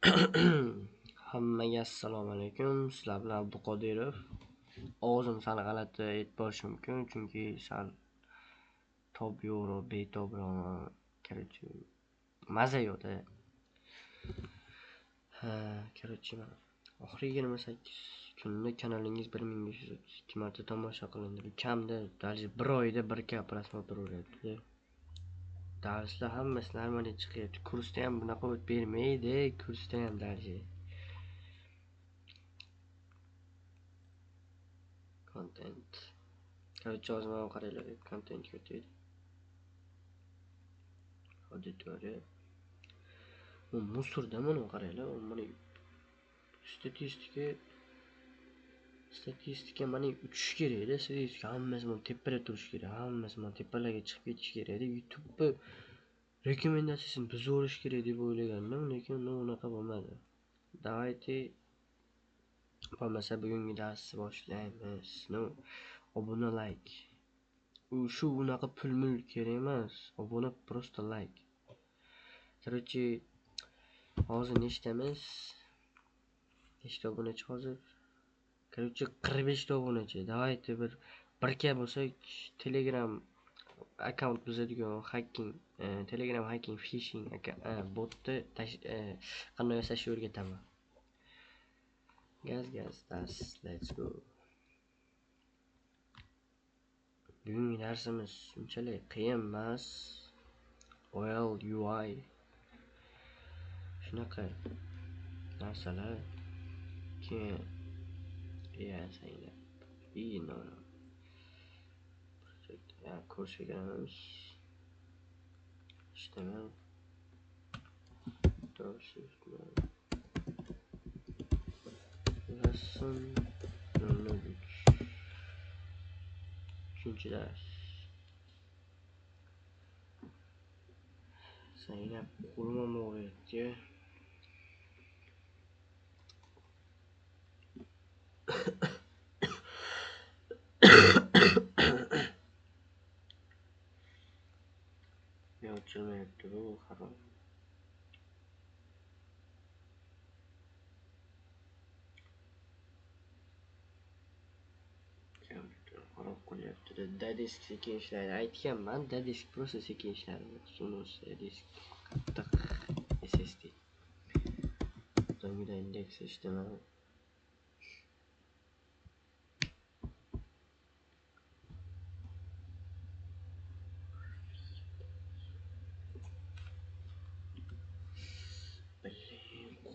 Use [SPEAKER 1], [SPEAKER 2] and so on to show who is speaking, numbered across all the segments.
[SPEAKER 1] Hammaga assalomu alaykum. Sizlar bilan Abduqodirov. Ovozim sal g'alati aytib borishi mumkin, chunki sal tob yo'qroq, betobroq, короче, maza yo'qda. Ha, короче, oxirgi 28 kunda kanalingiz 1532 marta tomosha qilindi. Bu kamda, даже bir oyda 1K просмотр bo'lyapti. Darslar hammasi normal chiqyapti. Kursda ham bunaqa o'tib bermaydi, kursda ham даже. Content. Короче, hozir mana qaranglar, kontentga o'taylik. Auditoriya. Bu musorda mana qaranglar, mana statistika mana uchish kerak-da, statistika hammasi mana tepada turishi kerak, hammasi mana tepalarga chiqib ketishi kerak-da. YouTube'ni rekomendatsiyasini buzib yuborish kerak deb o'ylagandim, lekin unaqa bo'lmadi. Давайте bo'lmasa bugungi darsni boshlaymiz. No, obuna like. U shu unaqa pul-mul kerak emas, obuna просто like. Короче, hozir nechtamiz? Nechta obunachi hozir? Короче, 45 ta obunachi. Давайте bir 1K bo'lsak, Telegram akkaunt buzadigan hacking, Telegram hacking phishing botni qanday yasashni o'rgataman. Gaz dars, let's go. Bugungi darsimiz unchalik qiyin emas. OL UI shunaqa narsalar. Keyin ya i no no. Ya kursga kiramiz. HTML lesson 03. 3. Ders. Zaynab qo'lim og'riyapti. Ne ochilmayapti bu harom. Kompyuter xarob qilyapti. Da disk sekin ishlaydi. Aytganman, da disk просто sekin ishlaydi. Sunus disk qattiq SSD. So'ngra indeks HTML.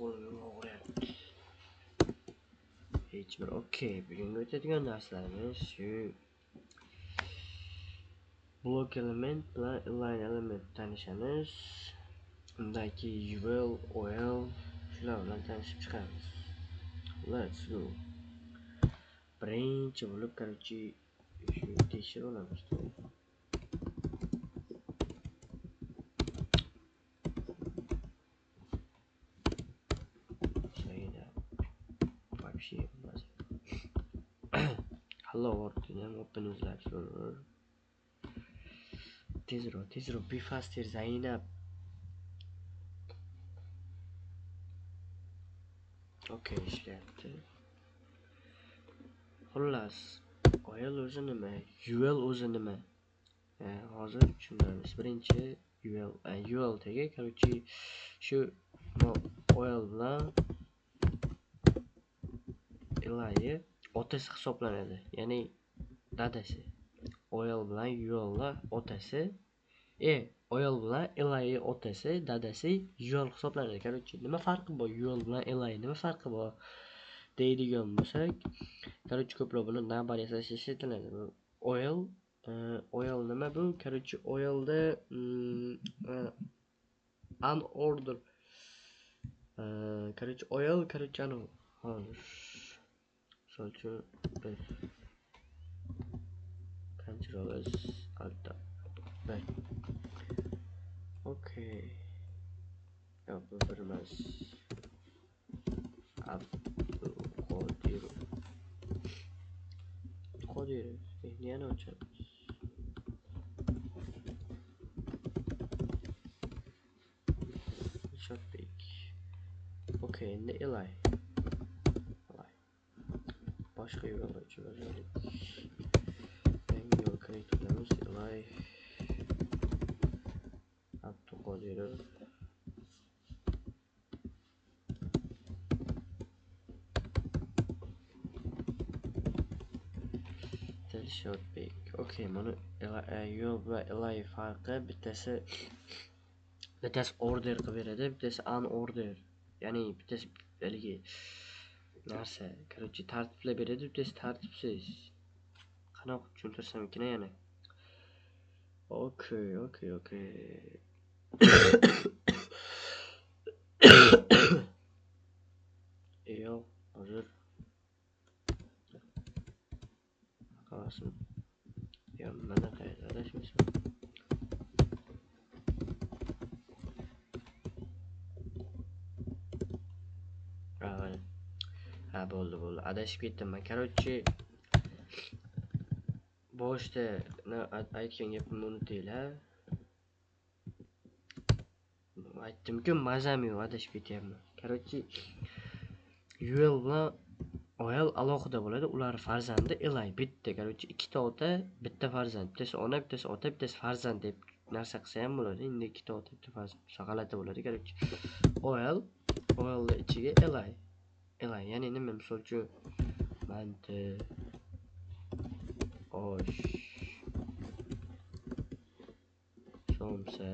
[SPEAKER 1] Qo'lim og'riyapti. Hech bir okey, bugungi o'tadigan darslarimiz shu blok element bilan inline element tanishamiz. Undan keyin UL, OL shular bilan tanishib chiqamiz. Let's go. Birinchi bo'lib, короче, shu tekshirib olamiz. Hello world dedim, open live server. Tezroq, tezroq, be faster Zaynab. Okey, ishlayapti. Xullas, OL o'zi nima? UL o'zi nima? Hozir tushunamiz. Birinchi UL, UL tagi, короче, shu OL bilan LI otasi hisoblanadi, ya'ni dadasi. OL bilan UL otasi, OL bilan LI otasi, dadasi UL hisoblanadi. Короче, nima farqi bor UL bilan LI, nima farqi bor deydigan bo'lsak, короче, ko'proq buni navbat yasash ishlatiladi. OL, OL nima bu? Короче, OLda unorder, короче, OL, короче, anu hozir misol uchun bir Ctrl S Alt B. Okey. Yo'q, bu bir emas. Abduqodirov. Qodirov. Endi yana o'chiramiz. Dilshodbek. Okey, endi li. Boshqa UL uchun yozaylik. Yangi UL create qilamiz. Li Abduqodirov. Dilshodbek. Okey, mana UL va li farqi bittasi order qilib beradi, bittasi unorder. Ya'ni bittasi haligi narsa, короче, tartiblab beradi, bittasi tartibsiz. Qanaqa tushuntirsam ekan yana? Okey, okey, okey. Yo'q, hozir qarasin. Yo, mana qayerda adashmasam. Ha, bo'ldi, bo'ldi. Adashib ketdim men. Короче, boshda aytgan gapimni unutinglar. Aytdim-ku, mazam yo'q, adashib ketyapman. Короче, UL bilan OL alohida bo'ladi. Ular farzandi li bitta. Короче, ikkita ota, bitta farzand. Bittasi ona, bittasi ota, bittasi farzand deb narsa qilsa ham bo'ladi. Endi ikkita ota, bitta farzand. G'alati bo'ladi. Короче, OL, OL ichiga li. Li, ya'ni nima, misol uchun manti, osh, somsa,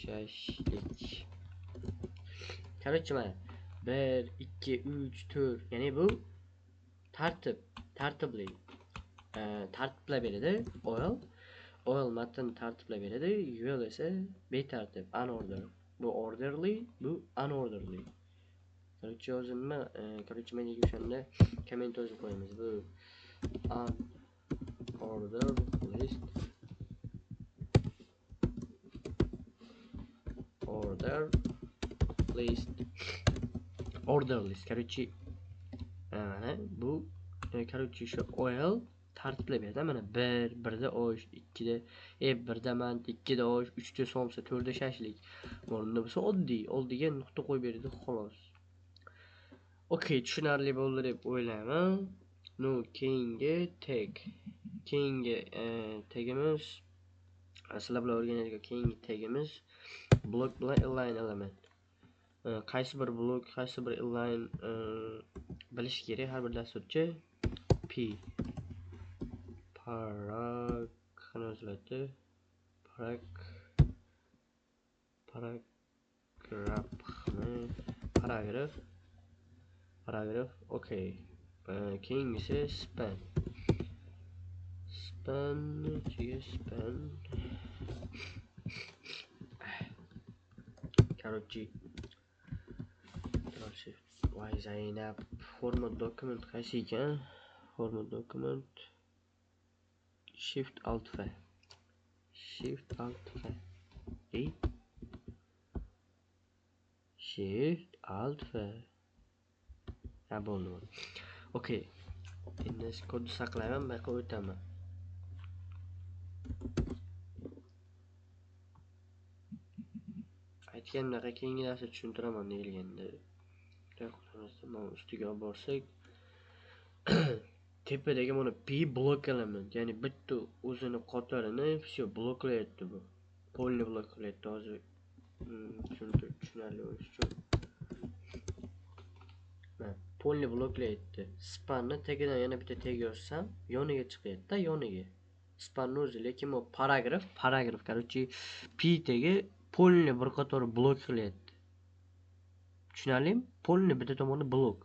[SPEAKER 1] shashlik. Короче, mana 1, 2, 3, 4, ya'ni bu tartib, tartibli. Tartiblab beradi OL. OL matn tartiblab beradi, UL esa betartib, unorder. Bu orderly, bu unorderly. Короче, hozir nima, короче, men o'shanda komment yozib qo'yamiz. Bu unorder list, order list, order list. Короче, mana bu, короче, shu OL tartiblab beradi. Mana 1, 1da osh, 2da, 1da mant, 2da osh, 3da somsa, 4da shashlik. O'rnida bo'lsa oddiy, oldiga nuqta qo'yib beradi, xolos. Okey, tushunarli bo'ldi deb o'ylayman. No, keyingi tag. Keyingi tagimiz, sizlar bilan o'rganadigan keyingi tagimiz blok bilan inline element. Qaysi bir blok, qaysi bir inline bilish kerak har bir dasturchi. P parag qani yoziladi? Parag, paragrafni, paragraf, paragraf. Okey. Keyingisi span. Span ichiga span. Короче, voy Zaynab, format document qaysi ekan? Format document Shift Alt F. Shift Alt F. Ey. Shift Alt F. Ha, bo'ldi, bo'ldi. Okey. Endi kodni saqlayman, bu yoqqa o'taman. Aytganimdek, keyingi darsda tushuntiraman deyilganda. Mana ustiga olib borsak, tepadagi mana P blok element, ya'ni bitta o'zini qatorini всё bloklayapti bu. Polni blok qilyapti hozir. Tushunarli bo'lishi uchun. Mana polni bloklayapti. Spanni tagidan yana bitta tag yozsam, yoniga chiqyapti-da, yoniga. Spanni o'zi, lekin bu paragraf, paragraf, короче, P tagi polni bir qator blok qilyapti. Tushunarlimi? Polni bitta tomoni blok.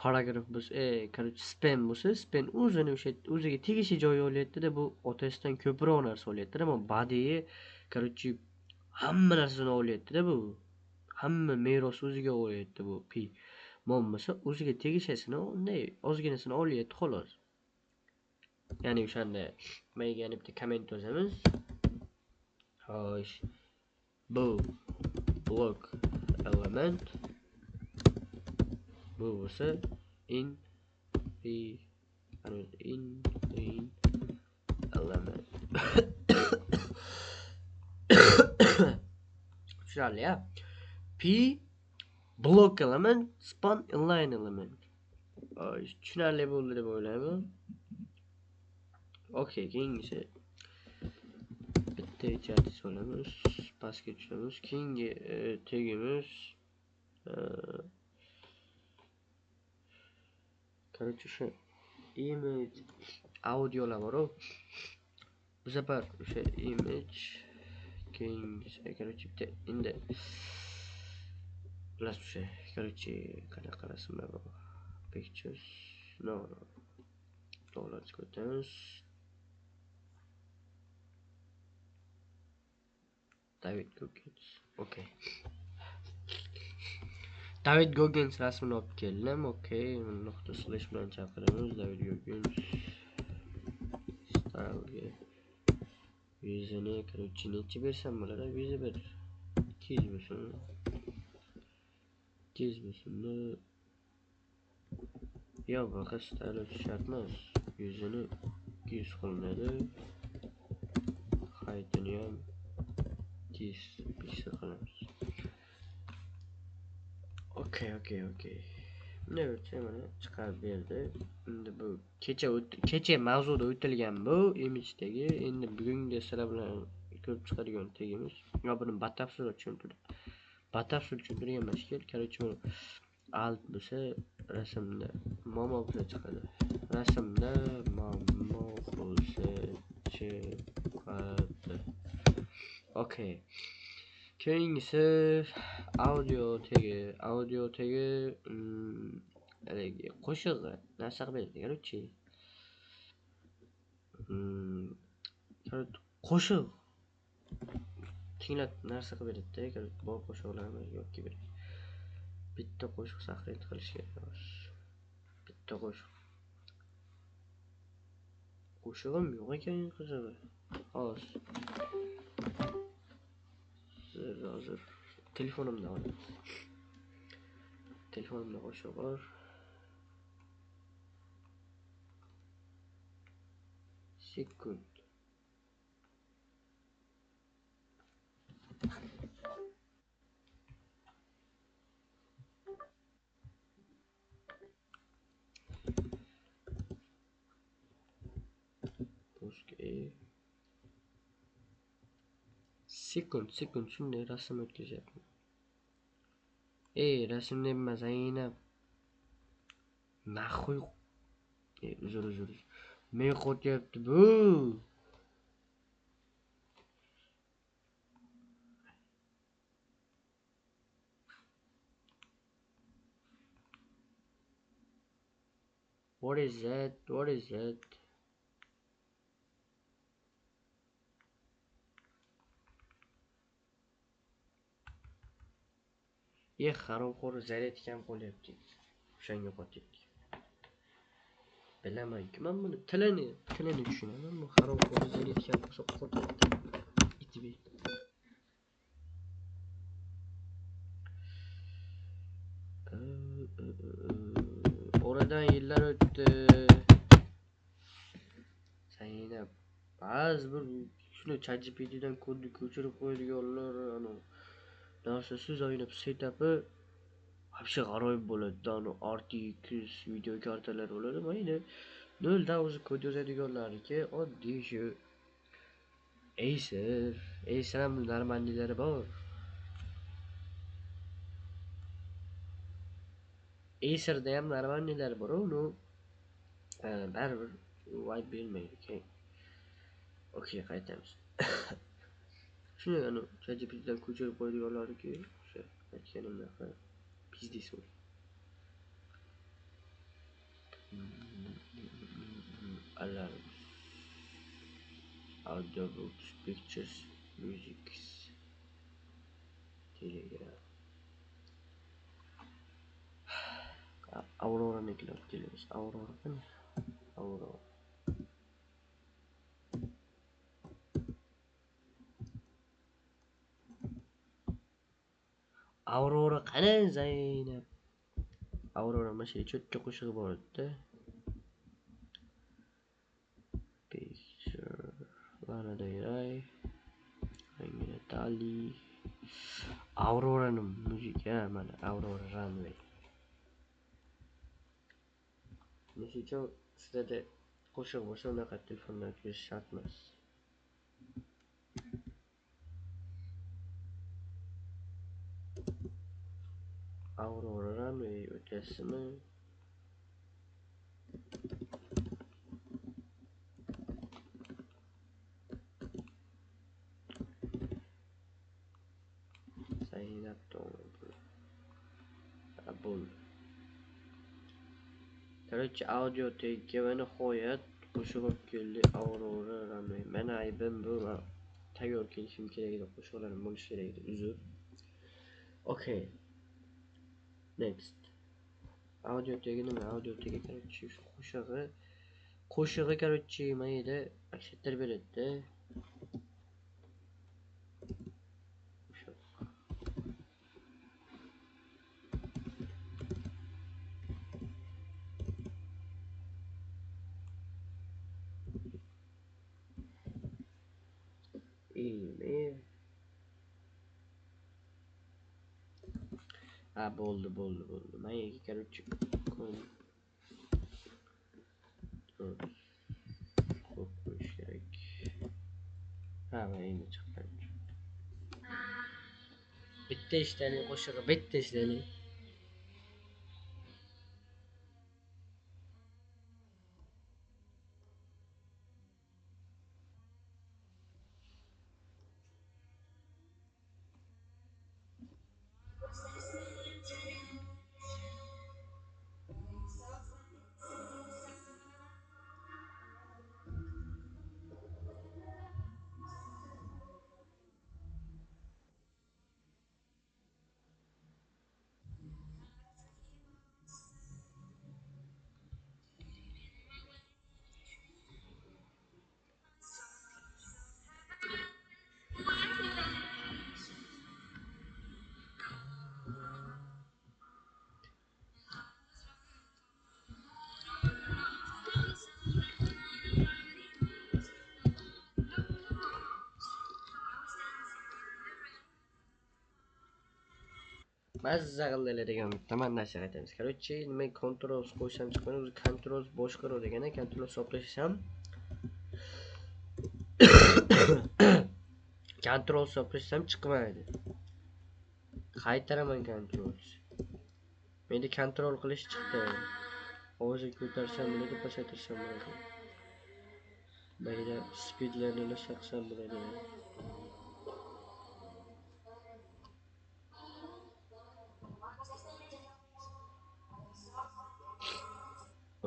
[SPEAKER 1] Paragraf bo'lsa, короче, span bo'lsa, span o'zini o'sha o'ziga tegishli joyi olyapti-da, bu otasidan ko'proq narsa olyapti-da, bu badiiy, короче, hamma narsasini olyapti-da bu. Hamma meros o'ziga olyapti bu P. Bo'lmasa o'ziga tegishlisini unday ozginasini olyapti xolos. Ya'ni o'shanda mayga yana bitta komment yozamiz. Xo'sh, bu blok element, bu bo'lsa in p in in element. Tushunarli, a? P block element, span inline element. Tushunarli bo'ldi deb o'ylayman. Okey, keyingisi bitta chat solamiz, pastga tushamiz. Keyingi tegimiz короче, shu image audiolar bor-ku. Bu safar o'sha image keyingisi, короче, bitta endi bilasiz o'sha, короче, qanaqa rasmlar bor? Pictures, no, no. Downloads o'tamiz. David Goggins. Okey. David Goggins rasmini olib keldim. Okey, nuqta slash bilan chaqiramiz David Goggins. Style'ga yuzini, короче, necha bersam bo'ladi? Yuzi bir 200 bo'lsin. 200 bo'lsin. Yo'q, bunaqa style shart emas. Yuzini 200 qilinadi. Heightini ham 200 piksel qilamiz. Okey, okey, okey. Bunday o'tsa mana chiqarib berdi. Endi bu kecha mavzuda o'tilgan bu imagedagi. Endi bugungi sizlar bilan ko'rib chiqadigan tegimiz. Yo, buni batafsil tushuntirdim. Batafsil tushuntirgan emas, короче, bu alt bo'lsa rasmda muammo bo'lsa chiqadi. Rasmda muammo bo'lsa chiqadi. Okey. Keyingisi audio tegi. Audio tegi, haligi qo'shiq narsa qilib beradi, короче. Qo'shiq tinglat narsa qilib beradi-da, короче, bor qo'shiqlarni yoki bir bitta qo'shiq saqlanib qilish kerak hozir. Bitta qo'shiq. Qo'shig'im yo'q ekan qizig'i. Hozir. Hozir telefonimda olamiz. Telefonimda qo'shiq bor. Sekund. Sekund, sekund shunday rasm o'tkazyapman. Ey, rasmni emas, aynan naxuy. Uzr, uzr. Men qo'tyapti bu. What is that? What is that? Eh, haromxo'r zaryadkam qo'lyapti. O'shanga qotyapti. Bilamanki, men buni tilini tushunaman. Bu haromxo'r zaryadkam bo'lsa qotyapti. Itibek. Oradan yillar o'tdi. Zaynab ba'zi bir shuni ChatGPTdan kodni ko'chirib qo'yadiganlar, ana narsasiz o'ynab setupi вообще g'aroyib bo'ladi. Anu RTX video kartalar bo'ladi. Mayli, noldan o'zi kod yozadiganlarniki oddiy shu Acer, Acer ham normalniylari bor. Acerda ham normalniylari bor, uni baribir vibe bermaydi. Keyin okey, qaytamiz. Shuni anu ChatGPTdan ko'chirib qo'yadiganlarniki o'sha aytganimdaqa pizdis u. Alarm, audio books, pictures, music, Telegram. Aurora'nikini olib kelamiz. Aurora qani? Aurora. Aurora qani Zaynab? Aurora mana shu cho'tka qo'shig'i bor edi-da. Picture, Lana Del Rey, Angela Tali. Aurora'ning muzika, mana Aurora Runway. Nima uchun sizlarda qo'shiq bo'lsa, unaqa telefondan o'tkazish shart emas. Aurora Runway o'tkazsimi? Bo'ldi. Короче, audio tagga va nihoyat qo'shiq olib keldi Aurora Runway. Meni aybim bu, tayyor kelishim kerak edi, qo'shiqlarim bo'lishi kerak edi, uzr. Okay. Next. Audio tagi nima? Audio tagi, короче, shu qo'shig'i короче, mana yerda aks ettirib beradi. Email. Ha, bo'ldi. Mana yerga короче qo'yib qo'yish kerak. Ha, mana endi chiqdi. Bitta ishtalik qo'shig'i, bitta ishtalik. Mazza qildilar degan bitta narsa aytamiz. Короче, nima control qo'ysam chiqmaydi, o'zi control boshqaruv degani, control solib tashlasam control solib tashlasam chiqmaydi. Qaytaraman control. Menda control qilish chiqdi. Ovozni ko'tarsam bo'ladi, pasaytirsam bo'ladi. Mayda speedlarni narsa qilsam bo'ladi.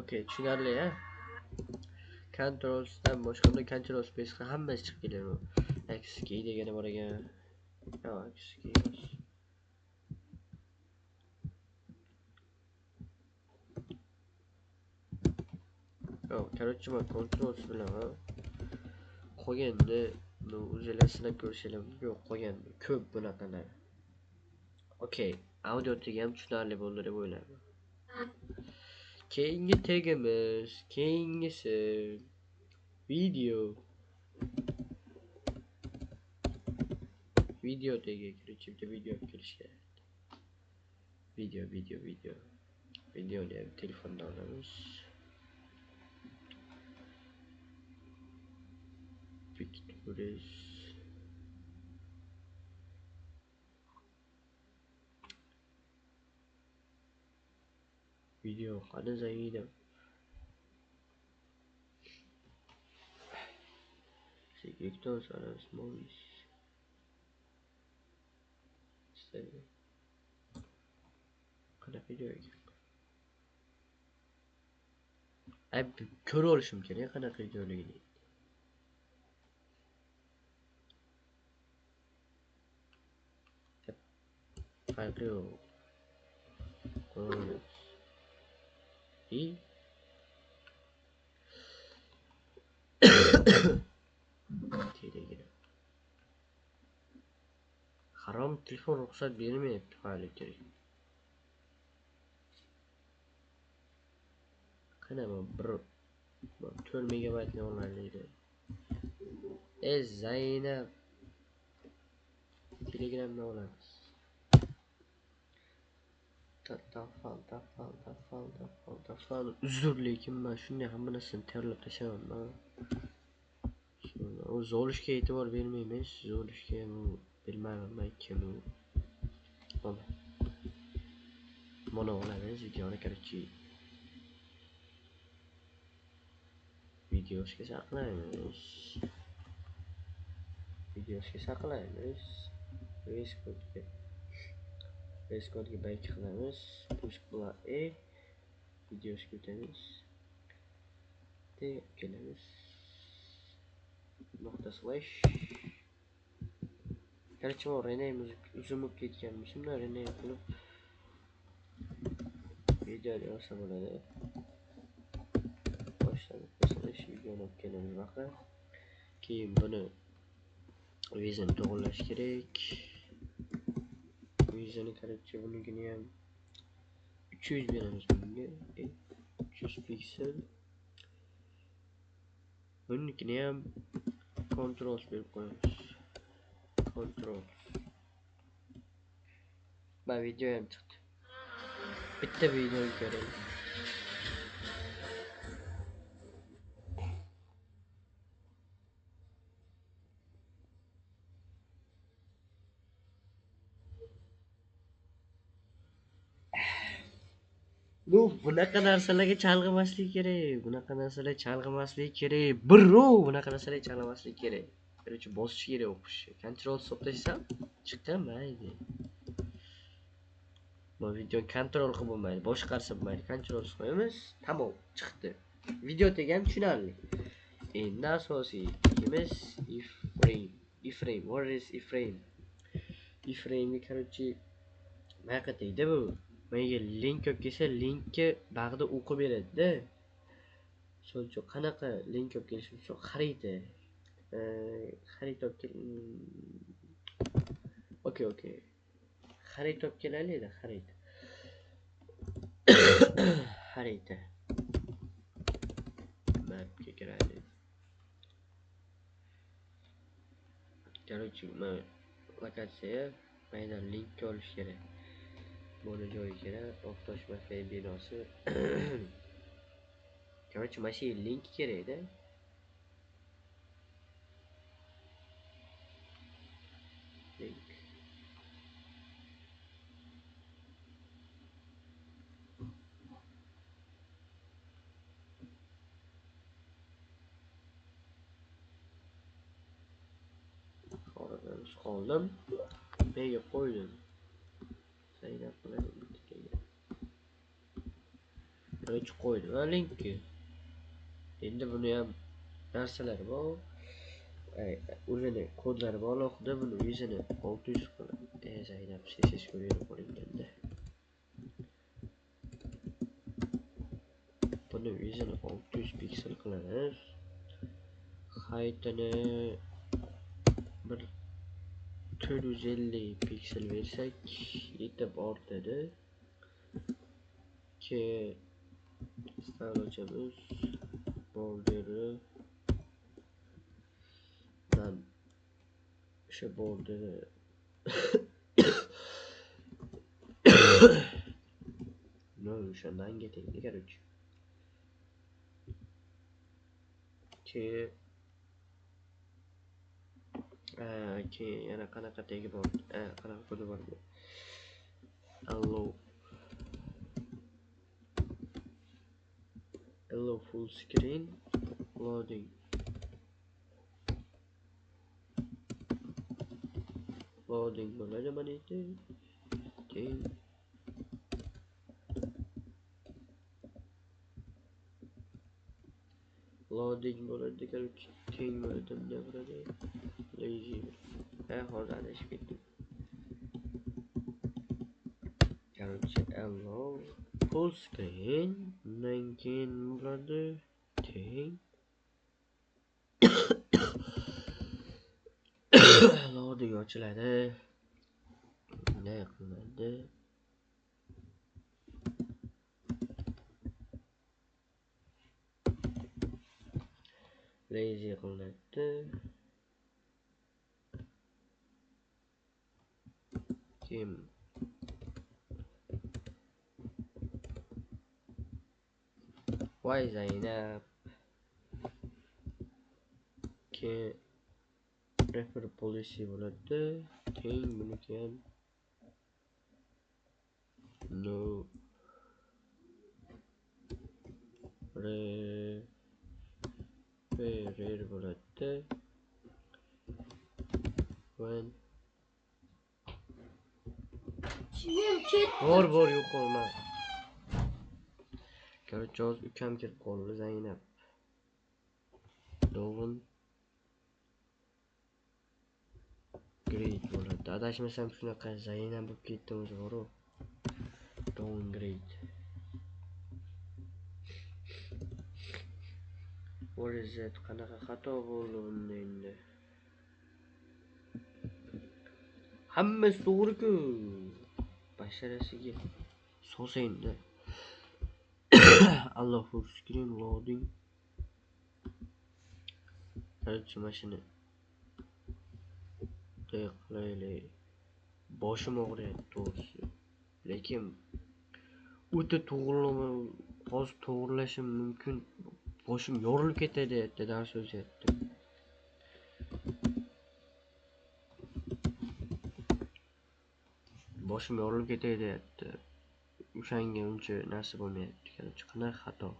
[SPEAKER 1] Okey, tushunarli, ha? Control dan boshqa control space ga hammasi chiqib keladi. X key degani bor ekan. Yo'q, X key emas. Yo'q, короче, men control bilan qolganda o'zinglar sinab ko'rishinglar mumkin. Yo'q, qolgan ko'p bunaqalar. Okey, audio tagi ham tushunarli bo'ldi deb o'ylayman. Keyingi tagimiz, keyingisi video. Video tagi, короче, bitta video olib kelish kerak. Video. Videoni ham telefonda olamiz. Pictures. Video qani Zaynab. Sekiz olamiz, movies. Qanaqa video ekan? Ko'ra olishim kerak qanaqa videoligini. Farqi yo'q. Ko'ramiz. Telegram. Harom telefon ruxsat bermayapti faylga kirish. Qani bu bir 4 megabaytni olaylik. Zaynab. Telegramdan olamiz. Tafal. Uzr, lekin men shunday hamma narsani tayyorlab tashlaganman. U Zolishga e'tibor bermaymiz. Zolishga bu bilmayman men kim u. Mana olamiz videoni, короче. Videosiga saqlaymiz. VS Code'ga back qilamiz. Push play videosiga o'tamiz. T kelamiz. Nuqta slash. Короче, rename uzun bo'lib ketganmiz. Shunda rename qilib video olsa bo'ladi. Boshlanib slash videoni olib kelamiz baqa. Keyin buni vizani to'g'rilash kerak. Vizani короче bunikini ham 300 beramiz bunga. 300 piksel. Bunikini ham Ctrl berib qo'yamiz. Ctrl. Mana video ham chiqdi. Bitta videoni ko'raylik. Bu bunaqa narsalarga chalg'imaslik kerak. Bunaqa narsalarga chalg'imaslik kerak. Bro, bunaqa narsalarga chalg'imaslik kerak. Короче, bosish kerak o'qishni. Control stop tashlasam chiqmaydi. Bu videoni kontrol qilib bo'lmaydi, boshqarsa bo'lmaydi. Control qo'yamiz, tamom, chiqdi. Video degan tushunarli. Endi asosiy ishimiz iframe. Iframe, what is iframe? Iframe, короче, nima deydi bu? Menga link olib kelsa, linkni bag'da o'qib beradi-da. Misol uchun qanaqa link olib kelish uchun xarita. Xarita olib kel. Okey. Xarita olib kelaylik-da, xarita. Xarita. Mapga kiraylik. Короче, mana lokatsiya, maydan linkka olish kerak. Buni joyi kerak, Oqtosh Mafia binosi. Короче, mana shu link kerak-da. Link. Hozir qoldim. Menga qo'ydim. Короче, qo'ydim linkni. Endi buni ham narsalari bor. O'zini kodlari bor alohida, buni yuzini 600 qilib, Zaynab CSS ko'rib qolinganda. Buni yuzini 600 piksel qilamiz. Heightini bir 450 piksel bersak yetib ortadi. Keyin style ochamiz. Border'i dan o'sha border'i no o'shandan ketaylik, короче. Keyin keyin yana qanaqa tegi bor, qanaqa kodi bor bu? Allow full screen loading. Loading bo'ladi mana endi. Keyin loading bo'ladi, короче, teng bo'ladi, bunday bo'ladi. Lazy. Hozir adashib ketdim. Короче, allow full screen, undan keyin bo'ladi teng loading ochiladi. Bunday qilinadi. Lazy qilinadi. Keyin Voy Zaynab. Keyin refer policy bo'ladi. Keyin buniki ham no referer bo'ladi. When bor bor yo'qolma. Короче, hozir ukam kirib qoldi, Zaynab. Dovun Great bo'ladi. Adashmasam shunaqa Zaynab bo'lib ketdi o'zi bor-u. Downgrade. What is it? Qanaqa xato bo'ldi bunda endi? Hammasi to'g'ri-ku. Basharasiga solsa endi. Alloh full screen loading. Короче, mashina qilaylik. Boshim og'riyapti to'g'risi. Lekin o'ta to'g'rilama, hozir to'g'rilashim mumkin. Boshim yorilib ketadi deyapti, dars o'zyapti. Boshim yorilib ketadi deyapti. O'shanga uncha narsa bo'lmayapti. Короче, qanaqa xato?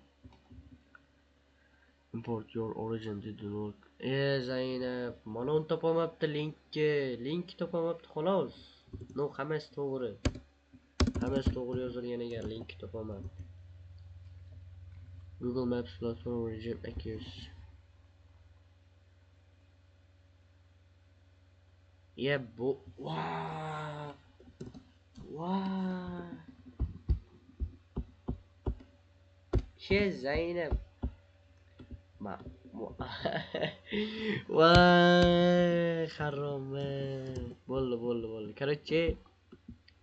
[SPEAKER 1] Import your origin didn't work. Zaynab, mana uni topolmabdi linkni. Linkni topolmabdi xolos. No, hammasi to'g'ri. Hammasi to'g'ri yozilgan ekan, linkni topolmabdi. Google Maps platform origin accuracy. Ya bu va va She Zaynab. Ma voy haromi. Bo'ldi, bo'ldi, bo'ldi. Короче,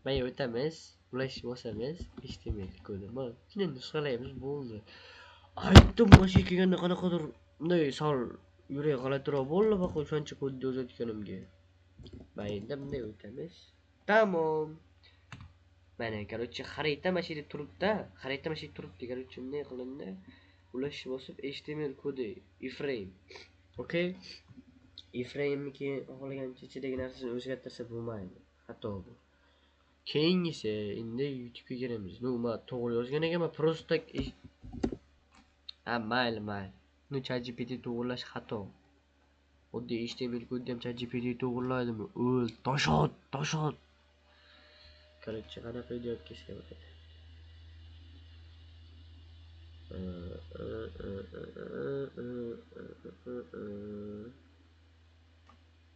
[SPEAKER 1] mana o'tamiz, ulash bosamiz, HTML kodi. Mana shuni nusxalaymiz, bo'ldi. Aytdim, boshga kelganda qanaqadir bunday sal yurak g'alatiroq bo'ldi, faqat o'shancha kodni yozayotganimga. Mana endi bunday o'tamiz. Tamom. Mana, короче, xarita mana shu yerda turibdi, xarita mana shu yerda turibdi. Короче, bunday qilindi. Ulash bosib HTML kodi iframe. Okay. Iframe'ni keyin xohlagancha ichidagi narsasini o'zgartirsa bo'lmaydi. Xato bu. Keyingisi endi YouTube'ga kiramiz. Ну, men to'g'ri yozgan ekanman, просто ha, mayli, mayli. Ну, ChatGPT to'g'rilash xato. Oddiy HTML kodni ham ChatGPT to'g'rilaydimi? O'l, toshot, toshot. Короче, qanaqa video olib kelsa bo'ladi?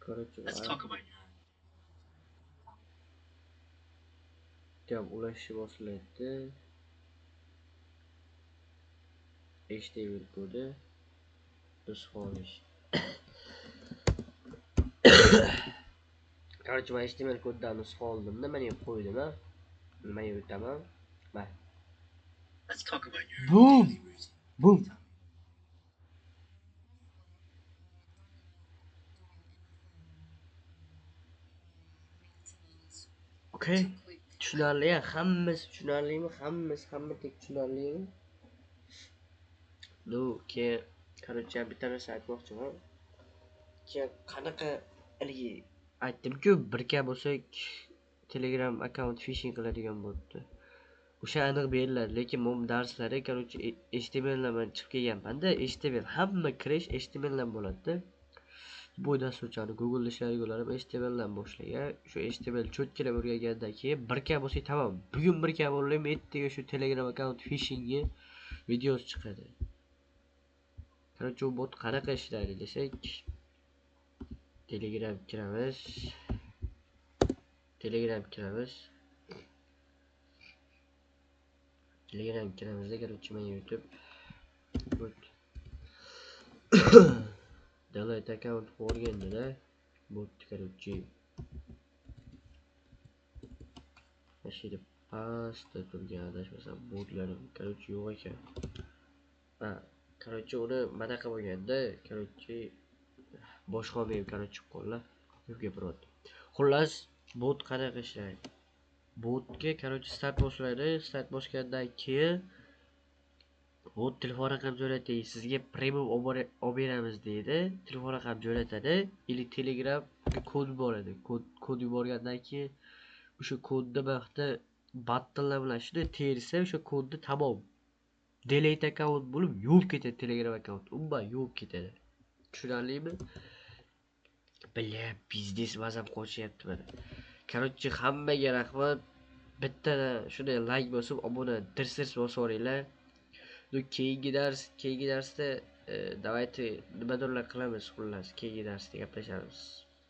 [SPEAKER 1] Короче, gap ulashib bosiladi. HTML kodi nusxa olish. Короче, men HTML koddan nusxa oldimda, mana yerga qo'ydim, ha. Nimaga o'taman? Mana. Boom! Boom! Okay. Tushunarli, hammasi tushunarlimi? Hammasi, hamma tek tushunarlimi? Ну, keyin, короче, bitta narsa aytmoqchiman. Keyin qanaqa haligi aytdim-ku, birga bo'lsak Telegram akkaunt phishing qiladigan bo'libdi. O'sha aniq beriladi, lekin bu darslari, короче, HTML dan men chiqib kelganman-da, HTML hamma kirish HTML dan bo'ladi-da. Bu dasturchani Google ishlaydiganlar ham HTML dan boshlagan. Shu HTML cho'tkilab o'rgangandan keyin birga bo'lsak tamom. Bugun birga bo'lib, ertaga shu Telegram akkaunt phishingi videosi chiqadi. Короче, u bot qanaqa ishlaydi desak, Telegram kiramiz. Telegram kiramiz. Telegram kiramizda, короче, men YouTube bot delete account qo'yganida bot, короче, mana shu yerda pastda turgan adashmasam botlarim, короче, yo'q ekan. Ha, короче, uni manaqa bo'lganda, короче, boshqa olmayib, короче, chiqib qoldi. Ko'p gapiryapti. Xullas, bot qanaqa ishlaydi? Botga, короче, start bosiladi. Start bosgandan keyin Вот telefon raqam jo'nating, sizga premium olib beramiz deydi. Telefon raqam jo'natadi или Telegramga kod yuboradi. Kod yuborgandan keyin o'sha kodni bu yoqda buttonlar bilan shunday tersa, o'sha kodni tamom. Delete akkaunt bo'lib yuvib ketadi Telegram akkaunt. Umuman yuvib ketadi. Tushunarlimi? Бля, пиздец, mazam qochyapti mana. Короче, hammaga rahmat. Bitta shunday layk bosib, obuna dirs-dirs bosib yuboringlar. Ну, keyingi darsda давайте nimadirlar qilamiz, xullas, keyingi darsda gaplashamiz.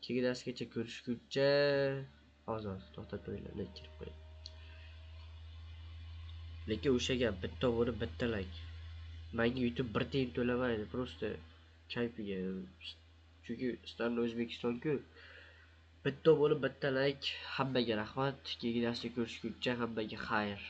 [SPEAKER 1] Keyingi darsgacha ko'rishguncha, hozir to'xtab turinglar, bunday kirib qo'yay. Lekin o'sha gap, bitta obuna, bitta layk. Menga YouTube bir tiyin to'lamaydi, просто kayfiga. Chunki sizlarni O'zbekiston-ku. Bitta obuna, bitta layk. Hammaga rahmat. Keyingi darsda ko'rishguncha hammaga xayr.